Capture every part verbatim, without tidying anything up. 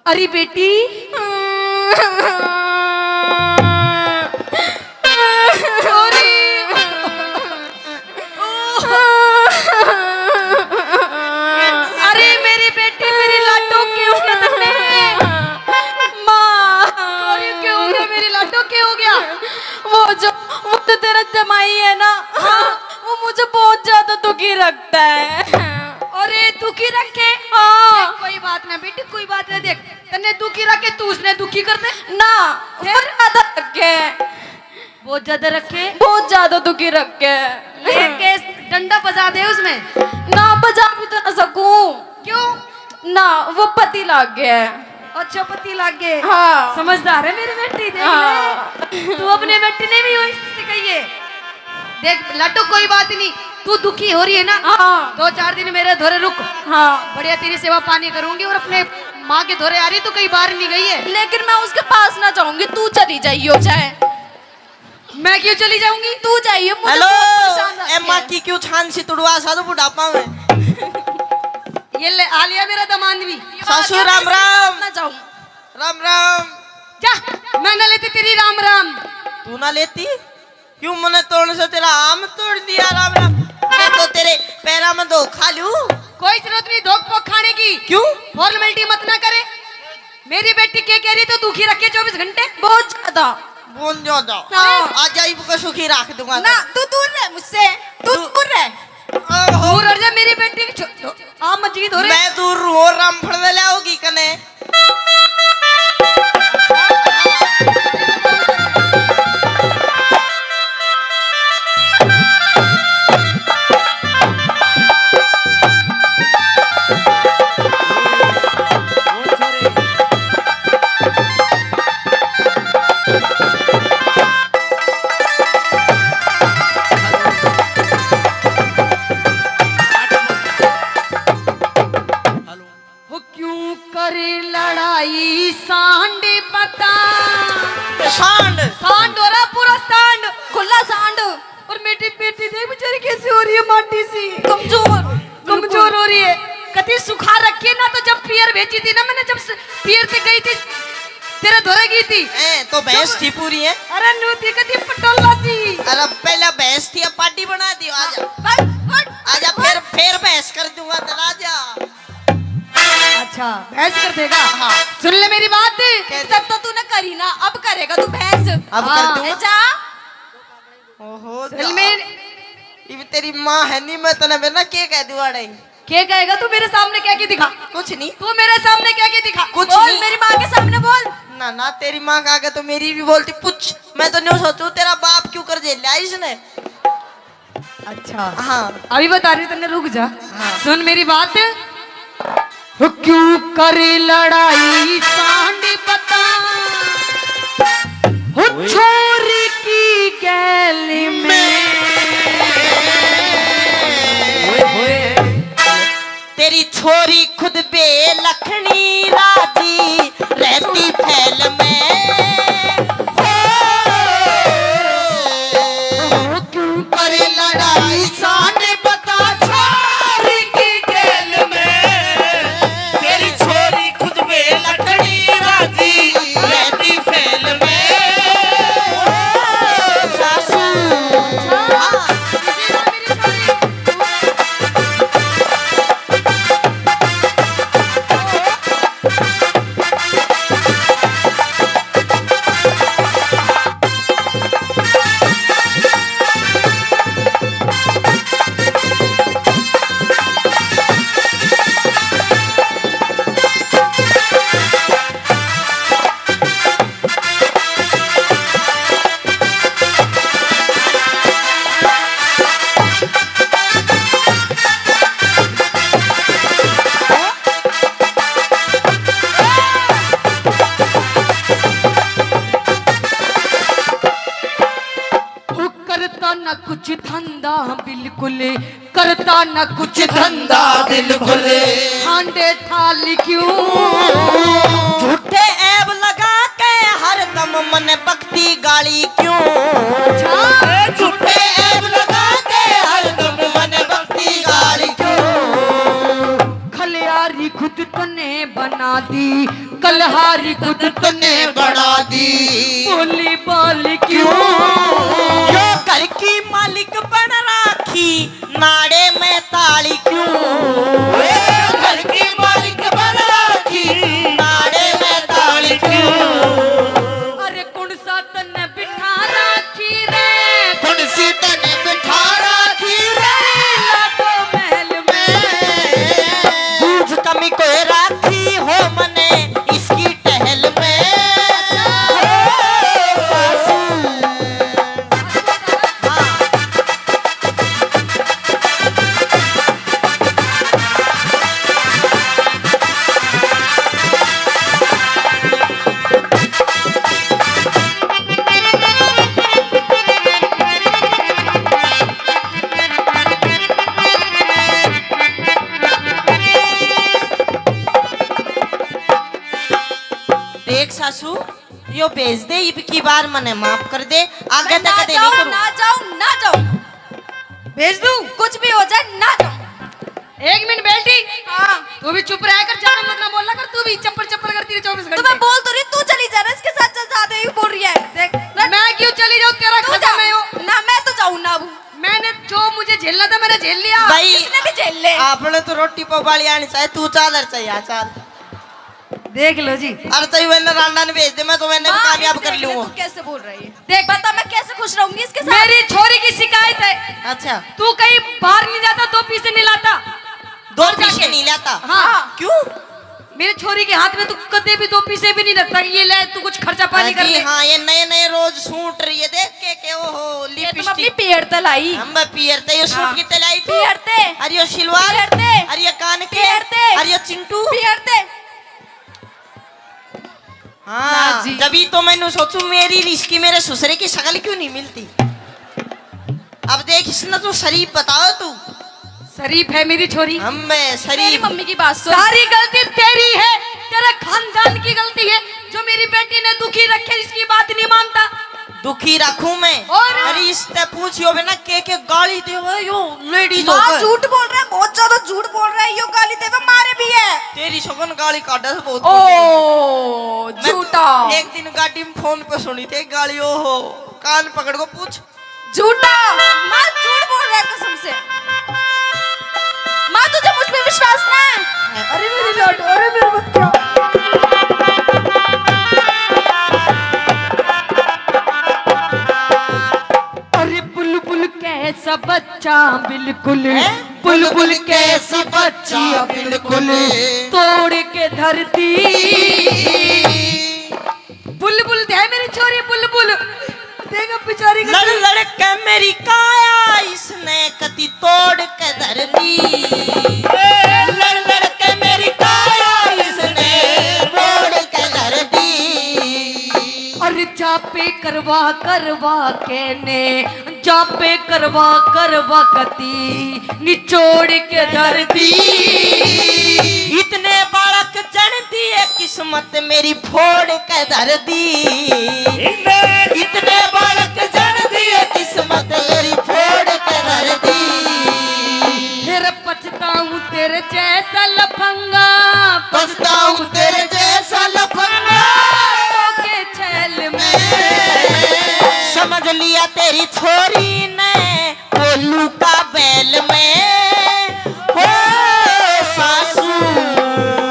अरे बेटी। सॉरी। अरे मेरी बेटी, मेरी लाडो, के हो गया तन्ने? माँ। सॉरी, के हो गया मेरी लाडो, के हो गया? वो जो, वो तो तेरा जमाई है ना, हाँ। वो मुझे बहुत ज्यादा दुखी रखता है। अरे दुखी रखे? हाँ। देख, कोई बात ना बेटी, कोई बात ना। देख, तन्ने दुखी रखे, तू उसने दुखी कर दे। ना, फिर? वो ज्यादा रखे। बहुत ज्यादा रखे? बहुत ज्यादा दुखी रखे। लेके डंडा बजा दे उसमें। ना, बजा भी तो ना सकूं। क्यों? ना, वो पति लाग गया है। अच्छा, पति लाग गए। हाँ। समझदार है मेरी बेटी, देख ले। हाँ। तू अपने बेटी ने भी वही सिखाइए। देख लाडो, कोई बात नहीं, तू दुखी हो रही है ना, हाँ। दो चार दिन मेरे धोरे रुक। हाँ। बढ़िया तेरी सेवा पानी करूंगी और अपने माँ के धोरे आ रही, तू कहीं बाहर नहीं गई है। लेकिन मैं उसके पास ना जाऊंगी, तू चली जाइयो चाहे। मैं क्यों चली जाऊंगी? तू जाइए, मुझे हेलो, बहुत परेशान रखती ए माँ है। की क्यों छान सी तुड़वा सा तो बुढ़ापा में। ये ले, आ लिया मेरा दामाद भी। ये सासू, बात है, राम मैं इसके राम। साथ ना जाऊं। राम राम। जा, मैं ना लेती तेरी राम राम। तू ना लेती? क्यों, मने तोड़ने से तेरा आम तोड़ दिया? राम राम। मैं तो तेरे पैरा में धोखा लूं। कोई जरूरत नहीं धोख पोख खाने की। क्यों? फॉर्मेलिटी मत ना करे। मेरी बेटी के कह रही तो दुखी रखे चौबीस घंटे। बहुत ज्यादा। बहुत ज्यादा। हाँ। आज जाई को सुखी रख दूंगा ना, तो। तू दूर रह मुझसे, तू तू दूर रह। ओहो। दूर हट जा मेरी बेटी की छो-, छो-, आ मजीद हो रही। मैं दूर हूँ, रामफल में ले आओगी कने। वो क्यों करे लड़ाई सांड बता। सांड। सांड हो रहा पूरा सांड। खुला सांड। और मेरी बेटी देख बेचारी कैसी हो रही है, माटी सी। कमजोर। कमजोर हो रही है। कति सुखा रखी है ना, तो जब पीयर भेजी थी ना मैंने, जब स-, पीयर से गई थी, तेरे धोरे गई थी। ए, तो भैंस जब थी पूरी है। अरे नू थी कति पटोला सी। अरे पहला भैंस थी, अब पार्टी बना दी। आजा। हट, हट, आजा, हट। फिर, फिर भैंस कर दूंगा, चला जा। अच्छा, भैंस कर देगा? हाँ। सुन ले मेरी बात। तब तो तूने करी ना, अब करेगा तू भैंस। अब कर हाँ। दूंगा। ए, जा। ओहो, सुन जा। मेरी इब तेरी माँ है नहीं, मैं तने बेना के कह दूं आड़े? के कहेगा तू मेरे सामने, क्या के दिखा? कुछ नहीं। तू मेरे सामने क्या के दिखा? कुछ बोल, नहीं। मेरी माँ के सामने बोल। ना, ना, तेरी माँ के आगे तो मेरी भी बोलती। पूछ, मैं तो न्यू सोचू, तेरा बाप क्यों कर झेल लिया इसने? अच्छा। हाँ। अभी बता रही हूँ तन्ने, रुक जा। हाँ। सुन मेरी बात। क्यों करे लड़ाई सांड बता, हो ओए। छोरी की गैल में। ओए होए। तेरी छोरी खुद बेलखनी राजी रहती फैल में। हो, क्यों करे लड़ाई सांड बता छोरी की गैल में। तेरी छोरी खुद बेलखनी राजी रहती फैल में। सासू। वो करता ना कुछ धंधा बिल्कुल, करता ना कुछ धंधा बिल्कुल। हांडे थाल क्यों? झूठे ऐब लगा के हरदम मन बकती गाली क्यों? अच्छा। झूठे ऐब लगा के हरदम मन बकती गाली क्यों? खलियारी खुद तने बना दी, कलहारी खुद तन्ने बना दी। बोली बाल क्यों? यो घर की मालिक बन राखी, नाड़े में ताली क्यों? घर की मालिक बन राखी, नाड़े में ताली क्यों? अरे कौन सा तन्ने बिठा राखी रे? कौन सी तन्ने बिठा राखी रे? लाडो महल में। बूझ कमी कोई राखी हो मने इसकी टहल में। देख सासू, यो भेज दे, इब की बार मने माफ कर दे, आगे मैं तक ना कदे नहीं जाऊं, करूं। ना जाऊं, ना जाऊं। भेज दूं? कुछ भी हो जाए, ना जाऊं। एक मिनट बैठी। हाँ। तू भी चुप रहा कर, ज्यादा मत ना बोला कर, तू भी चप्पड़ चप्पड़ करती रहे चौबीस तो घंटे। मैं बोल तो रही, तू चली जा ना, इसके साथ ज्यादा ही बोल रही है। देख, मैं क्यों चली जाऊं, तेरा तू खत्म जा। है यो। ना, मैं तो जाऊं ना अब। मैंने जो मुझे झेलना था, मैंने झेल लिया। भाई, इसने भी झेल ले। आपने तो रोटी पबाली आनी चाहिए, तू चाल और चाहिए, चाल। देख लो जी। अरे तो मैंने रांडा ने भेज दे, मैं तो मैंने भी माँ, कामयाब एक कर मिनट, लूंगा। तू कैसे बोल रही है? देख, बता मैं कैसे खुश रहूंगी इसके साथ? मेरी छोरी की शिकायत है। अच्छा। तू कहीं बाहर नहीं जाता, दो पीसे नहीं लाता? दो और पीसे जाके नहीं लाता? हाँ। क्यों? मेरी छोरी के हाथ में तू कदे भी दो पीसे भी नहीं रखता कि ये ले, तू कुछ खर्चा पानी हाँ कर जी, ले। हाँ, ये नए नए रोज सूट रही है, देख के, के ओहो, ये तुम अपनी लिपस्टिक। पियर ते लाई। हम बे पियर ते, ये सूट हाँ। कितने लाई तू? पियर ते। अरे यो सिलवार। पियर ते। अरे ये कान के। पियर ते। अरे ये चिंटू। पियर ते। हाँ, ना जी। जब ही तो मैंने सोचू, मेरी रिश्की मेरे ससुरे की शक्ल क्यों नहीं मिलती? अब देख, इसने तो शरीफ बताओ तू। शरीफ है मेरी छोरी। हम मैं शरीफ। मेरी मम्मी की बात सुन। सारी गलती तेरी है, तेरे खानदान की गलती है, जो मेरी बेटी ने दुखी रखे, इसकी बात नहीं मानता। दुखी रखूं मैं? और? अरे, इसते पूछियो बिना के के गाली देवे यो लेडीज माँ होकर। झूठ बोल रहा है, बहुत ज्यादा झूठ बोल रहा है, यो गाली देवे, मारे भी है। तेरी सगन गाली काटे से बहुत ओ, बोलती है। मैं तो झूठा। एक दिन गाड़ी में फोन पे सुनी थे गाली, ओहो, कान पकड़ को पूछ। झूठा, माँ झूठ बोल रहा है कसम से। माँ तुझे मुझ पे विश्वास ना है। अरे मेरी लाडो, अरे मेरे बच्चा। अरे बुलबुल कैसा बच्चा बिल्कुल, हैं? बुलबुल कैसी बच्ची बिल्कुल, तोड़ के धरती। बुलबुल थे मेरी छोरी बुलबुल, देख बेचारी को लड़ लड़ के मेरी काया इसने कति तोड़ के धर दी। लड़ लड़ के मेरी काया इसने तोड़ के धर दी। अरे जापे करवा करवा के ने, जापे करवा करवा कती निचोड़ के धर दी। इतने बालक जन दिए किस्मत मेरी फोड़ के धर दी। इतने बालक जन दिए किस्मत मेरी फोड़ के धर दी। फिर पछताऊं तेरे जैसा लफंगा, पछताऊं तेरे जैसा लफंगा। के छैल में समझ लिया तेरी छोरी ने कोलू का बैल में। हो सासू।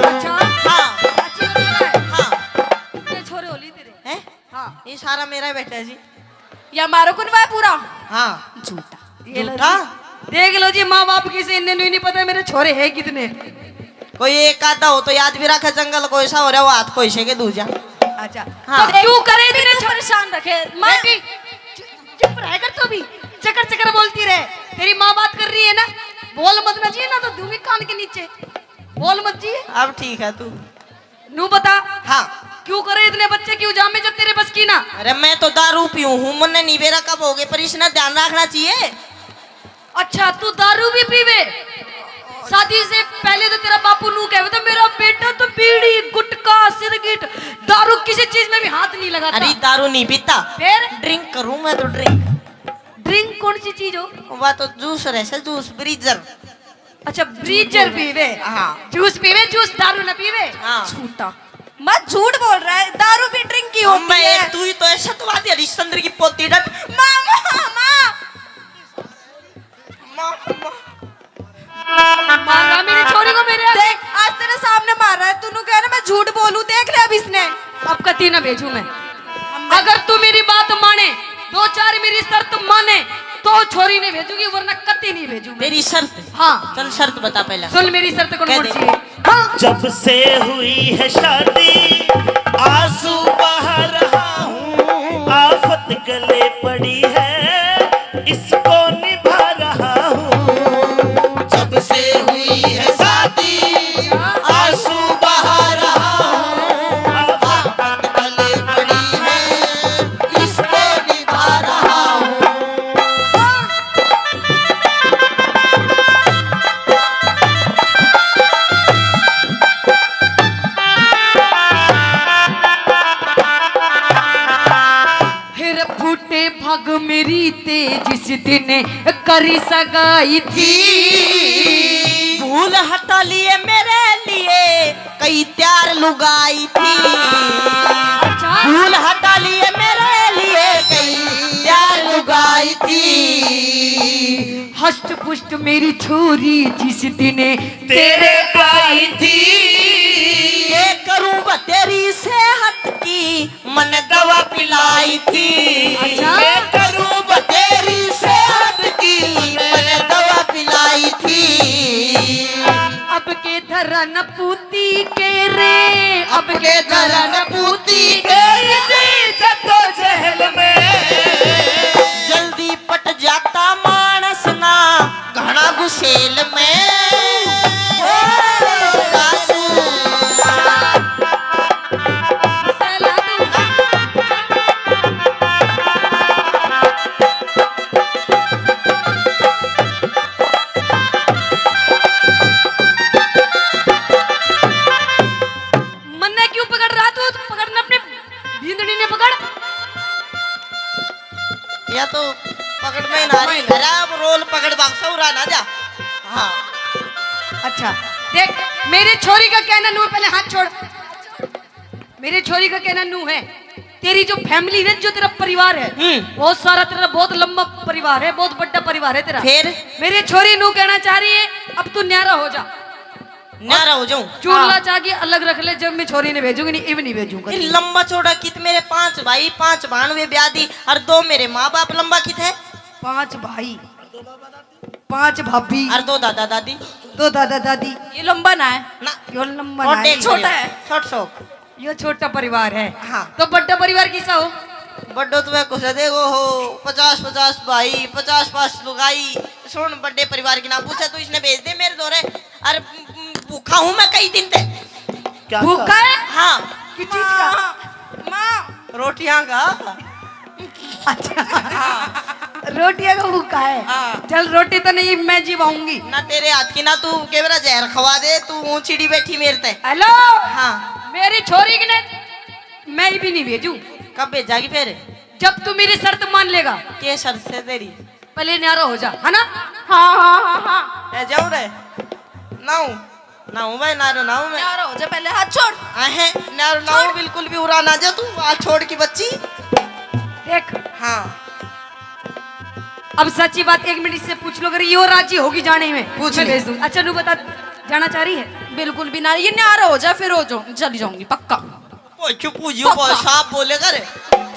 अच्छा। हाँ। सासू का बेटा है? हाँ। कितने छोरे होली तेरे? हैं? हाँ। ये सारा मेरा बेटा है जी। या मारो कुनवा है पूरा? हाँ। झूठा। ये लो झूठा? जी। देख लो जी, माँ बाप की से इन्हें नहीं पता मेरे छोरे हैं कितने। कोई एक आधा हो तो याद भी रखे, जंगल कोई सा हो रहा, वो हाथ कोई से के दूजा। अच्छा। हाँ। तो क्यों करे इतने तू छो- परेशान रखे? मैं बेटी, चुप, चुप रह कर तू भी। चकर चकर बोलती रहे। तेरी माँ बात कर रही है ना, बोल मत ना जी, ना तो दूंगी कान के नीचे। बोल मत जी। अब ठीक है तू। नू बता। हाँ। क्यों करे इतने बच्चे, क्यों जामे जब तेरे बस की ना? अरे मैं तो दारू पीऊँ हूँ, मन्ने नहीं बेरा कब हो गए, पर इसने ध्यान रखना चाहिए। अच्छा, तू दारू भी पीवे? शादी से पहले तो तेरा बापू नू कहवे था, मेरा बेटा तो बीड़ी, गुटखा, सिगरेट, दारू किसी चीज में भी हाथ नहीं लगाता। अरे दारू नहीं पीता। फिर? ड्रिंक करूँ मैं तो, ड्रिंक। ड्रिंक कौन सी चीज हो? वह तो जूस रहे से, जूस, ब्रीजर। अच्छा, ब्रीजर पीवे। हाँ। जूस पीवे, जूस, दारू ना पीवे। हाँ। झूठा। माँ झूठ बोल रहा है, दारू भी ड्रिंक की होती है। तू ही तो है सतवादी हरिश्चंद्र की पोती डट। माँ, माँ, माँ। माँ, माँ। मार रहा मेरी छोरी को मेरे आगे। देख, आज तेरे सामने मार रहा है, तू नू कह रहा मैं झूठ बोलूं, देख ले अब इसने। अब कती ना भेजू मैं। अगर तू मेरी बात माने, दो चार मेरी शर्त माने, तो छोरी नहीं भेजूंगी, वरना कती नहीं भेजू मैं। तेरी शर्त? हाँ। चल शर्त बता पहले। सुन मेरी शर्त कौन कह कौन दे। सी है। हाँ। जब से हुई है शादी, आंसू बहा रहा हूँ, आफत गले पड़ी है, इसको निभा रहा हूँ। जब से हुई है शादी, आंसू बहा रहा हूँ, आफत गले पड़ी है, इसको निभा रहा हूँ। फिर फूटे भाग मेरी ते जिस दिन करी सगाई थी। भूल हटा लिए मेरे लिए कई तैयार लुगाई थी। अच्छा। भूल हटा लिए मेरे लिए कई तैयार लुगाई थी। हष्ट पुष्ट मेरी छोरी जिस दिन तेरे आई थी। ये करूँ बतेरी सेहत की मन दवा पिलाई थी। अच्छा। मैं करूँ बतेरी सेहत की मन दवा पिलाई थी। अब के धरन पूती के रे, अब के धरन पूती के इसी जद्दोजहद में। जल्दी पट जाता मानस ना घना गुसेल में। ओ सासू। मन्ने क्यों पकड़ रहा तू? पकड़ना अपने भींदड़ी ने पकड़। या तो पकड़ में ही ना रही। अरे अब रोल पकड़ बाग सौरा ना जा। हाँ। अच्छा, देख, मेरी छोरी का कहना नू है, पहले हाथ छोड़। मेरी छोरी का कहना नू है, तेरी जो फैमिली है, जो तेरा परिवार है, हम्म। बहुत सारा तेरा, बहुत लंबा परिवार है, बहुत बड़ा परिवार है तेरा। फिर? मेरी छोरी नू कहना चाह रही है, अब तू न्यारा हो जा। न्यारा हो जाऊं? चूल्हा हाँ। चाकी अलग रख ले, जब मैं छोरी ने भेजूंगी नहीं, इब नहीं भेजूंगा। ये लंबा चौड़ा कित मेरे पांच भाई, पांच भाण वे ब्याह दी, और दो मेरे माँ बाप लंबा कित है? पांच भाई, पांच भाभी, और दो दादा दादी। दो दादा दादी। ये लंबा ना है। ना। क्यों लंबा और ना है? देख छोटा लियो। है। छोट सो। यो छोटा परिवार है। हाँ। तो बड़ा परिवार किसा हो? बड़ो तो मैं कुछ देखो हो, पचास पचास भाई, पचास पास लुगाई। सुन, बड़े परिवार की ना पूछे, तू इसने भेज दे मेरे धोरे। अरे भूखा हूँ मैं कई दिन से। क्या भूखा है? हाँ। किस चीज का? माँ, माँ। रोटियां का। अच्छा। हाँ। रोटियां का भूखा है। हाँ। चल, रोटी तो नहीं मैं जीवाऊंगी। ना तेरे हाथ की, ना तू के मेरा जहर खवा दे, तू ऊंचीड़ी बैठी मेरे ते। हेलो। हाँ। मेरी छोरी की ने मैं भी नहीं भेजू। कब भेजागी फिर? जब तू मेरी शर्त मान लेगा। के शर्त से तेरी? पहले न्यारा हो जा, है ना? हाँ, हाँ, हाँ, हाँ। ए, जाऊं रे। ना हूँ। ना हूँ भाई, न्यारा ना हूँ मैं। न्यारा हो जा पहले, हाथ छोड़। आहे, न्यारा ना हूँ, छोड़। बिल्कुल भी उरा ना जा तू, हाथ छोड़ की बच्ची। देख। हाँ। अब सच्ची बात एक मिनट से पूछ लो, अगर यो राजी होगी जाने में, पूछ मैं ले। भेज दूँ। अच्छा, नू बता, जाना चाह रही है? बिल्कुल भी ना, ये न्यारा हो जा, फिर हो जाऊँ, चली जाऊंगी, पक्का। ओ, चुप हो जियो, पक्का। भाई साहब बोले कर।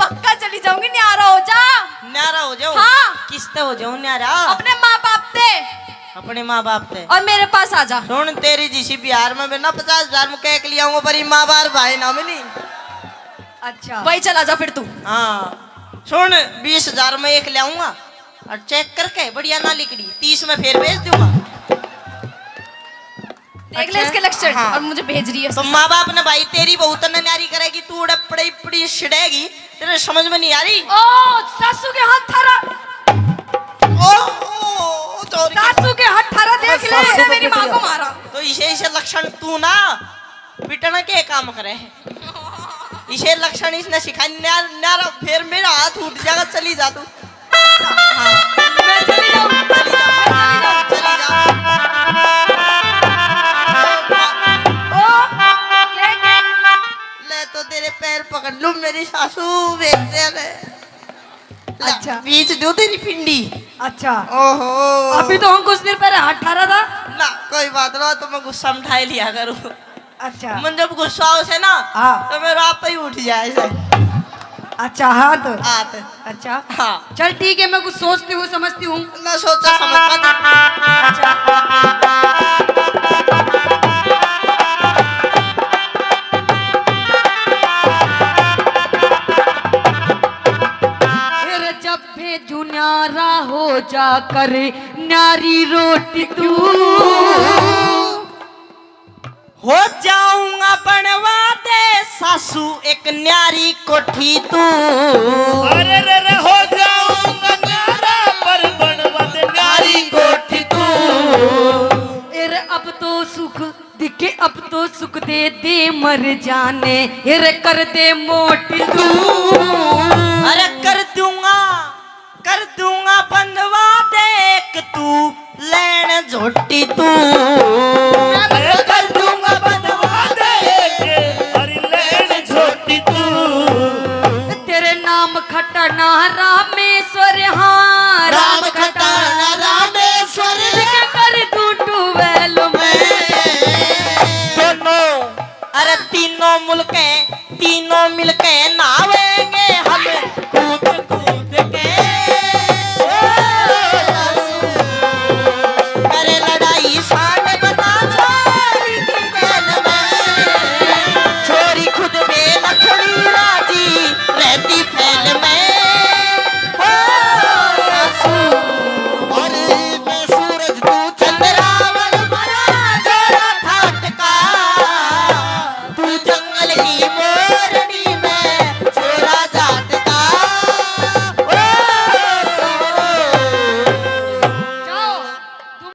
पक्का चली जाऊंगी, न्यारा हो जा। न्यारा हो जाऊं? हाँ। किसते हो जाऊं न्यारा? अपने माँ बाप ते। अपने माँ बाप ते। और मेरे पास आ जा। सुन, तेरी जिसी बिहार में मैं ना पचास हजार में cake ले आऊंगा, पर ये माँ बाप भाई ना मिली। अच्छा। वही चला जा फिर तू। हाँ। सुन, बीस हजार में एक ले आऊंगा और check करके बढ़िया ना लिकड़ी, तीस में फिर भेज दूंगा। देख ले अच्छा। इसके लक्षण। हाँ। और मुझे भेज रही है तो उसके माँ बाप ने भाई तेरी बहू तन्ने न्यारी करेगी, तू उड़े पड़े पड़ी छिड़ेगी, तेरे समझ में नहीं आ रही। ओ, सासू के हाथ थारा। ओ, ओ, ओ, चोर की। सासू के हाथ थारा देख ले। सासू इसने को मेरी माँ पिट को लिया। मारा। तो इसे, इसे लक्षण तू ना पिटना के काम करे। इसे लक्षण इसने सिखाई, न्यार, न्यार, फिर मेरा हाथ उठ जाएगा, चली जा तू। हाँ। मैं चली जाऊँ। चली जा, चली जा, चली जा। ओ, क्या, क्या? पैर पकड़ लूं मेरी सासू, बेटे ने। ला, अच्छा। बीच दो तेरी पिंडी। अच्छा। ओहो। अभी तो हम कुछ देर पहले हाथ ठा रहा था। ना, कोई बात ना, तो मैं गुस्सा में ठाए लिया करूँ। अच्छा। मन जब गुस्सा हो से ना, हाँ। तो मेरा आप ही उठ जाए से। अच्छा, हाँ तो। हाथ। अच्छा। हाँ। चल ठीक है, मैं कुछ सोचती हूँ, समझती हूँ। ना सोचा समझ मत। अच्छा। फिर जब भेजू न्यारा हो जा कर न्यारी रोटी तू। हो जाऊंगा बनवा दे सासू एक न्यारी कोठी तू। अरे रे रे, हो जाऊंगा न्यारा, पर बनवा दे न्यारी कोठी तू। एरे अब तो सुख दिखे, अब तो सुख दे दे मर जाने। एरे कर दे मोटी तू। अरे कर दूंगा, कर दूंगा बनवा दे एक तू लैन झोटी तू। मैं कर दूंगा बनवा दे एक, अरे लैन झोटी तू। तेरे नाम खटाना रामेश्वर, हाँ। राम खटाना रामेश्वर। कर दूं ट्यूबवेल में। दोनों, अरे तीनों मुलके, तीनों मिलके नहावेंगे हम कूद कूद के। ओ सासू, करे लड़ाई सांड बना छोरी की जेल में। छोरी खुद बेलखड़ी राजी रहती फैल में। ओ सासू, और मैं सूरज तू चंद्रावल बना जोड़ा ठाट का। तू जंगल की मोर